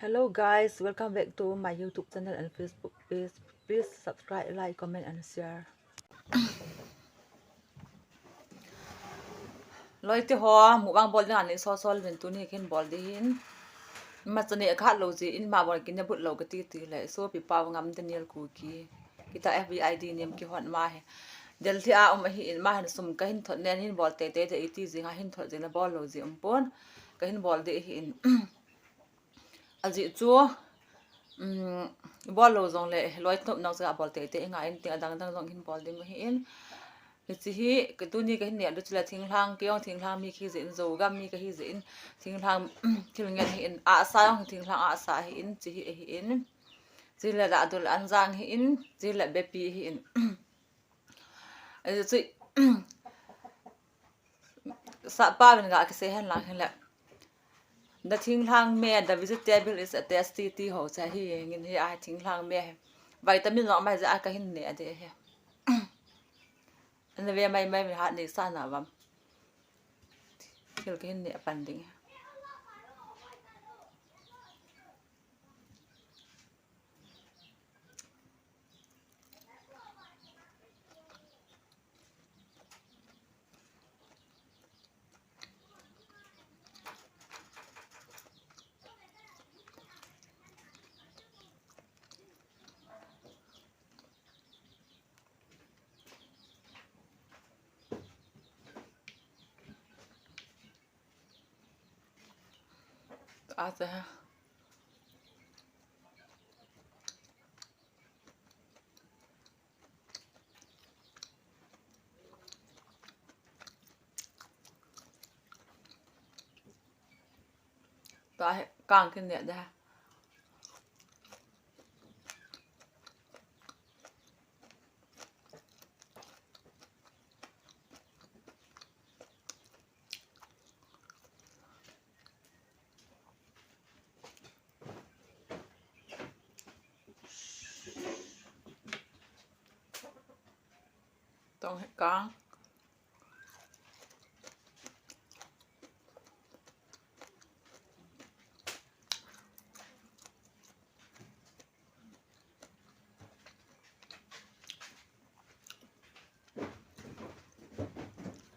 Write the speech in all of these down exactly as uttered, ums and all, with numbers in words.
Hello guys, welcome back to my YouTube channel and Facebook page. Please subscribe, like, comment and share. Loi te ho, mukbang bol ding a nei sol sol uvin, tuni kahin bol ding ahin. Ima cha neh khat lou jeh in, ima bol kit nabut lou kati ti le, sopi pau ngam Daniel Kuki. Kita F B I D name kihot ma hi. Delhi a um ahin, ma hin sum kahin thot nen hin bol teitei ding ahi ti jeh a hin thot jeh in abol lou jeh um pon. Kahin bol ding ahin. Ajeh chu, um, bol lou jong le, loi nop nang chu abol teitei ngai in, tin adang dang jong hin bol ding ahin. Hiche hi, ka tuni kahin neh diu chu le thinglhang, kei jong thinglhang mi kahi jeh in, Zogam mi kahi jeh in, thinglhang, thil ngen ahin, ahsa jong thinglhang ahsa ahin, hiche hi ahin. Hiche le dah dul anjang ahin, hiche le bepi ahin. Ajeh chu, Sahpa vin ga kisei hen lang hile. The thinglhang me, the vegetable is a tasty ti ho cha hi ngin hi a thinglhang me. Vitamin jong mai ja a kahin neh ding ahi. Ana ve mai mai mi hat nei sa na vam. Thil kahin neh pan ding. Ate ha. Tua hi kang kin neh ding. Tong hi kang.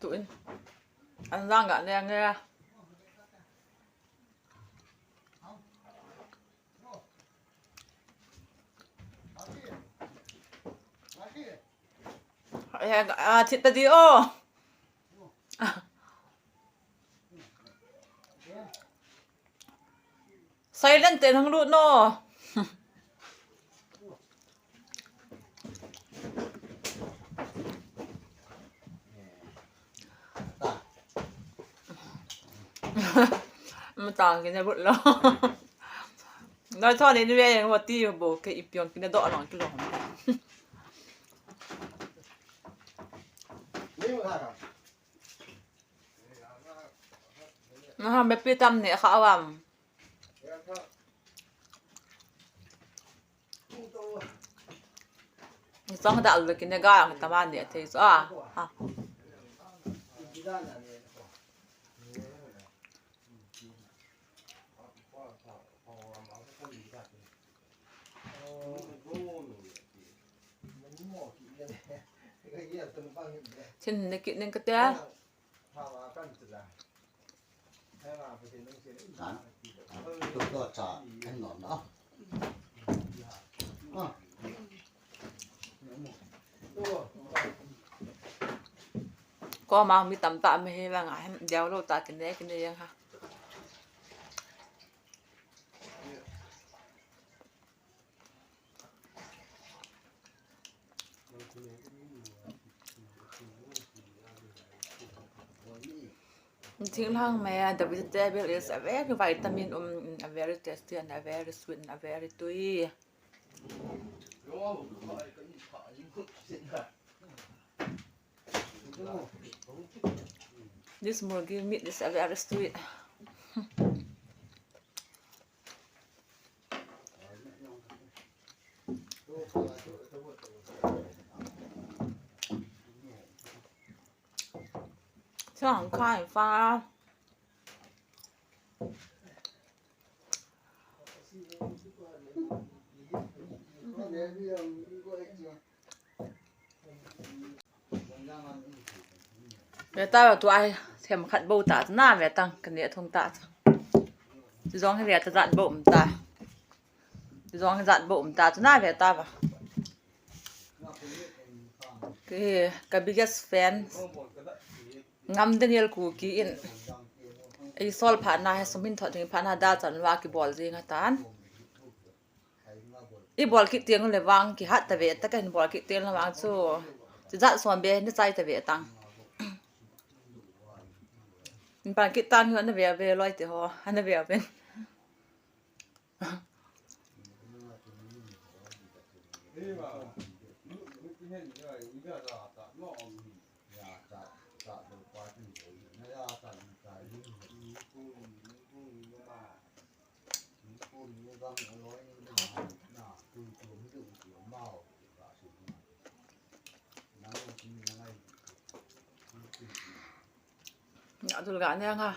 Tuin. Anjang ga ne nge. Ai, ah, thit ta di o. Silent te nang lut no. Matang kina but lo. Noi thon in ve yang wati bo ke ipion kina do long kilo. Naha me pi tam ne kha awam. Chang da al kine ga ang tama ne thei so a. Ha. Chin ne kit ning kate. Kan. Tu tu cha kan nom na. Ah. Ko mang mi tam ta me he la nga hem diau lo ta kine kine yang ha. Thinglhang me, the vegetable is a very vitamin, um, a very tasty and a very sweet and a very tui. This murgi meat is a very sweet. Chang khai fa. Ve ta, tua themkhat bou ta chu na ve tang, ka neh thung ta chu. Chu jong hi ve ta, jat bou um ta. Chu jong hi jat bou um ta chu na ve ta va. Ke, ka biggest fan. Ngam Daniel Kuki in eisol phat na, he sum hin thot ding phat na da chan va kibol jing atan. Ibol kit teng le vang kihat ta ve ta, kahin bol kit teng le vang chu. Chu jat som be ni chai ta ve tang. Pan kit tang hi na ve ve loi te ho, na ve ve. Adul ga ne nga.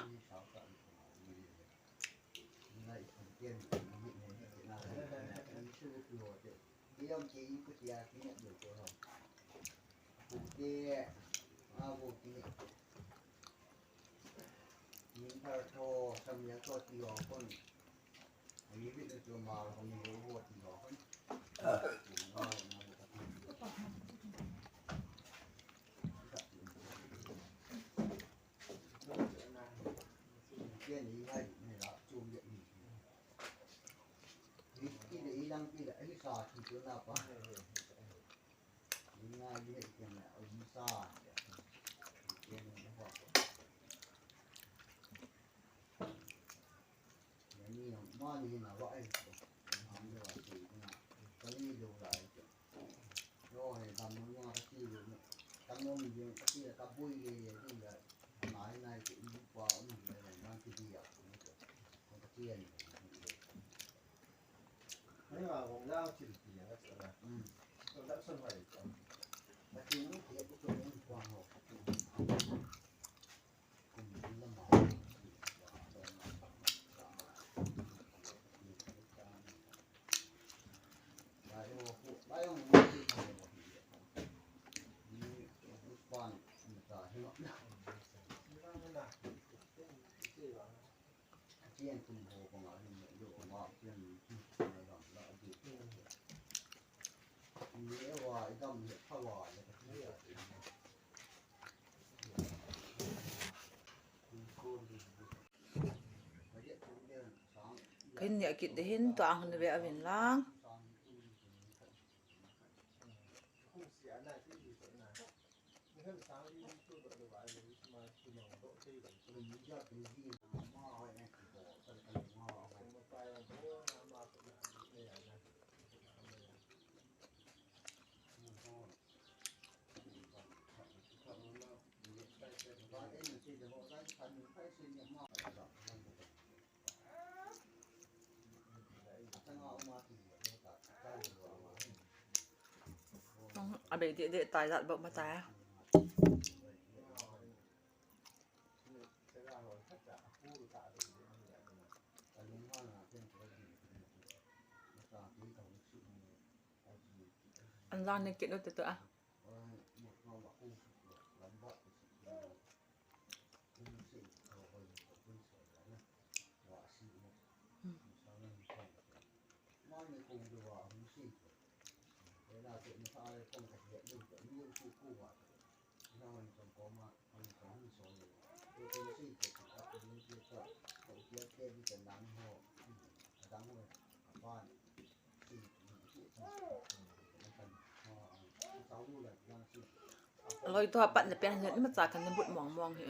Kahin neh kit ding hin, tua hung ve uvin lang. Abei deh deh tai, jat bou ma tai. An lang ne kit lo te to a. Loi to apat na pen hin imacha khat na but mong mong hi.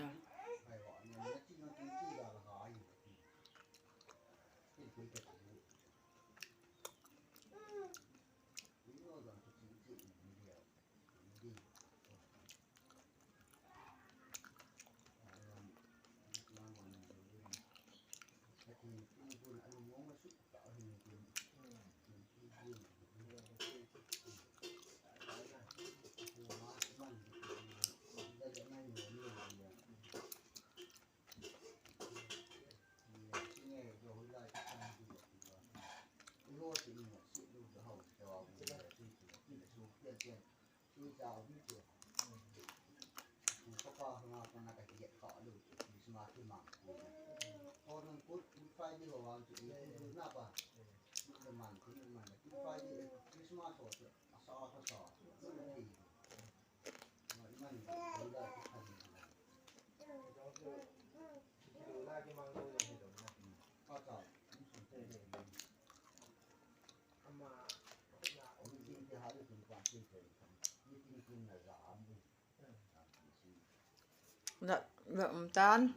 Lat, lat um tan.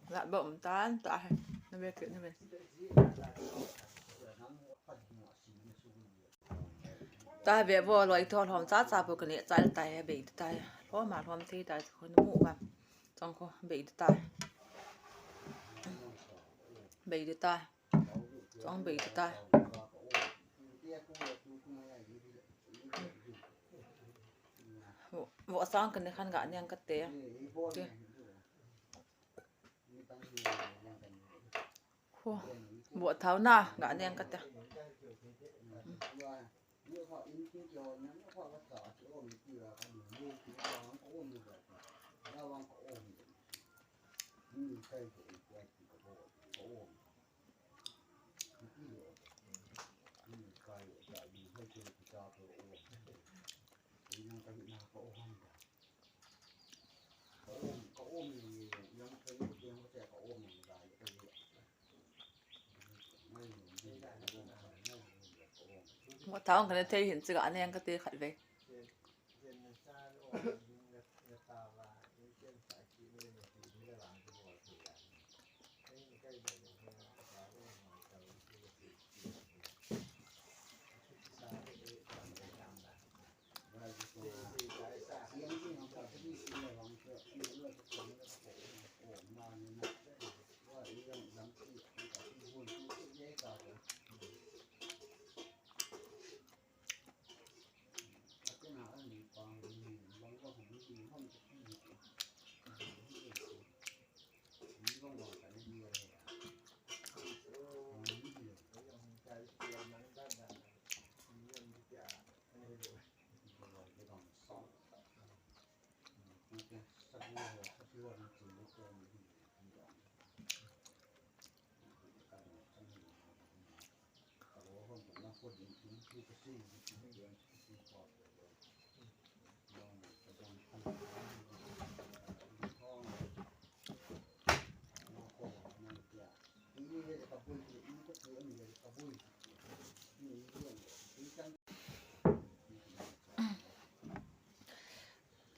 Lat ba um tan. Ta he. Na ve ke, na ve. Ta ve vo loi tho lhom cha cha po kani cha ta he bei ta he. Lhom ma lhom thei ta ko nu mu ba. Chong ko bei ta he. Bei ta he. Chong bei ta he. Vo, vo sang kani khan ga niang kate. Te. Vo, vo thau na ga niang kate. Mo thau kani thei hin chiga neng kate khat ve.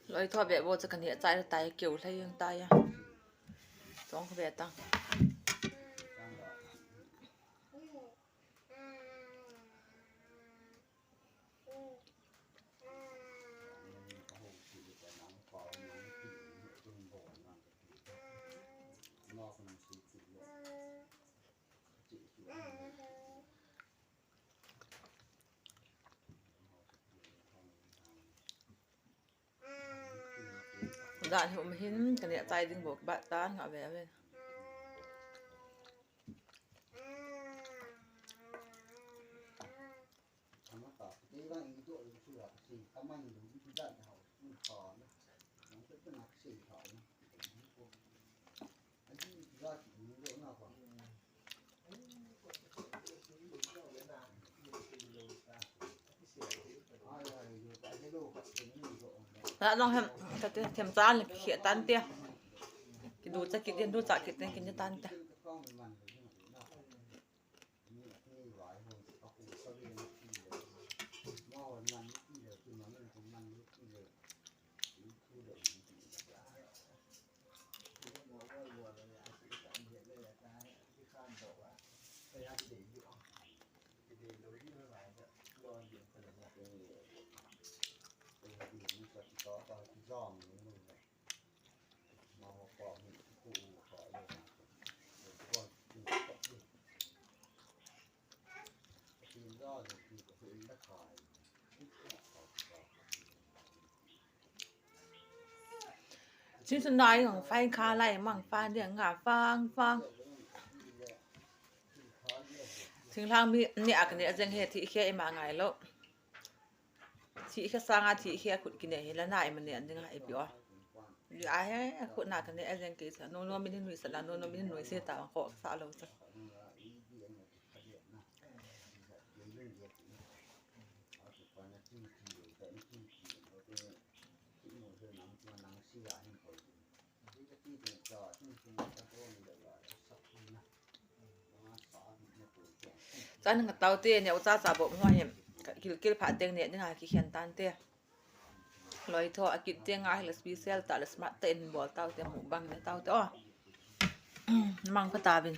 Loi tho ve vo cha kani achai tai keu lhai jeng tai a. Chong ve ta. Dah hi um hin, kani achai ding bou bat tan, nga ve ve. Na nong hem, ka te, them chan, khi tan te. Ki du cha ki den, du cha ki den, ki ni tan te. Chin sun nai mang fai kha lai mang fai dia nga fang fang. Thinglang mi ni ak ni ajeng he thi khe ima ngai lo. Thi khe sanga thi khe khut kine hi la na i mane an ding a ipi o. Li a he khut na kane a jeng ke sa no no min nui sa la no no min nui se ta ko sa lo sa. Chan nga tau te ne ucha cha bom ho hi. Kil kil pha teng ne dinga ki khen tan te. Loi tho a kit te nga hi la special ta la smart te in bol tau te mukbang ne tau te o. Mang pha ta vin.